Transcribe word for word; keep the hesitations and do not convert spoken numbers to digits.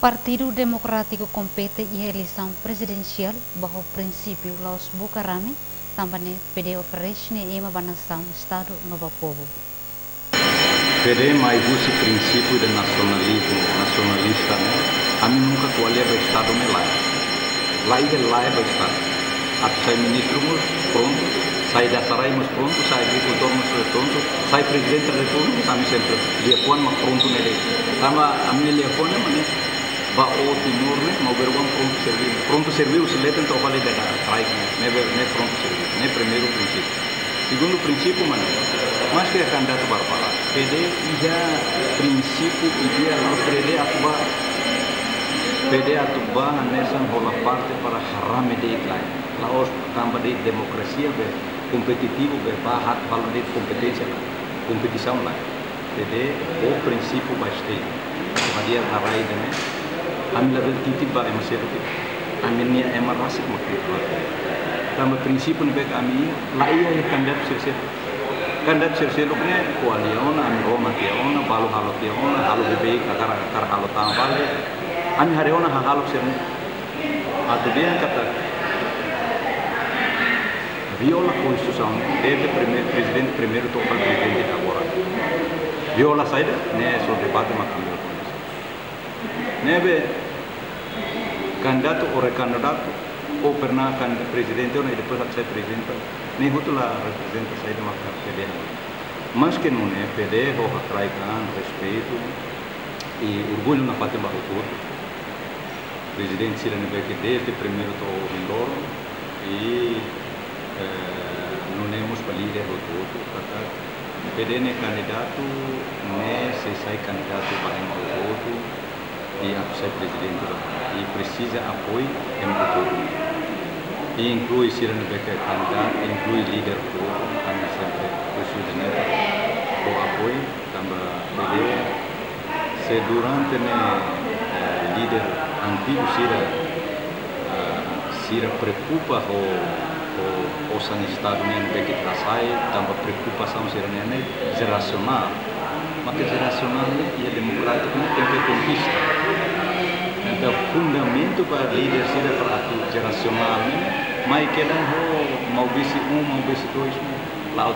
Partidu Demokrátiku kompete iha eleisaun prezidensiál ba ho prinsípiu la'ós buka rame, tanba ne'e P D oferese nia ema ba nasaun, Estadu no ba povu. P D mai husi prinsípiu de nasionalizmu, nasionalista ne'e, ami nunka ko'alia ba Estadu ne'e lae. La iha lae ba Estadu. Atu sai ministru mós prontu, sai dasarai mós prontu, sai agrikultór mós prontu, sai prezidente da repúblika, ami sempre liafuan mak prontu ne'e de'it. Tanba ami-nia liafuan ne'e mak ne'e ba o Timor ne'e, maubere oan prontu serví. Prontu serví husi leten to'o fali dada kraik ne'e, ne'ebé, ne'e prontu serví. Ne'e primeiru prinsípiu. Segundu prinsípiu mak ne'e, maske kandidatu barak, P D iha prinsípiu, ideia la'ós P D atu ba, P D atu ba hanesan hola parte para harame de'it lae. La'ós, tanba de'it demokrasia be kompetitivu be ba hat valór de'it kompeténsia lae, kompetisaun lae. P D ho prinsípiu ba Estadu. Hadi'a na rai ida ne'e, ami labele titip ba ema seluk. Ami-nia ema rasik mak titip ba. Tanba prinsípiu ne'ebé ami la iha kandidatu sira seluk. Kandidatu sira seluk ne'e ko'alia ona, ami rona tiha ona, balu halo tiha ona, halo beibeik, hakarak, hakarak halo tan fali. Ami haree ona hahalok sira ne'e. Atu dehan katak viola Konstituisaun, desde prime-, prezidente primeiru to'o prezidente agora. Viola saida, ne'e só debate mak ami la koñese. Ne'ebé kandidatu ou rekandidatu, ou pernah kan prezidente ona i depois atu sai prezidente, ne'e hotu la reprezenta saida mak P D. Maske nune'e P D ho hakraik an, respeitu i orgullu nafatin ba hotu-hotu. Prezidente sira ne'ebé ke desde primeiru to'o ohin loron, i, eh, nune'e mós ba líder hotu-hotu, katak P D nia kandidatu ne'e sei sai kandidatu ba ema hotu-hotu, i atu sai prezidente ba, i presiza apoiu ema hotu-hotu. I inklui sira ne'ebé ke kandidatu, inklui líder hotu-hotu, ami sempre husu ida-ne'e, ho apoiu, tanba P D se durante ne'e, eh, líder antigu sira, eh, sira preokupa ho, ho osan Estadu ne'e ne'ebé ke ita hasai, tanba preokupasaun sira ne'e, ne'e jerasionál. Maibé jerasionál ne'e iha demokrátiku ne'e tenke konkista. Entaun fundamentu ba líder sira para atu jerasionál ne'e, mai kedan ho Maubisse um, Maubisse dois, um. La'o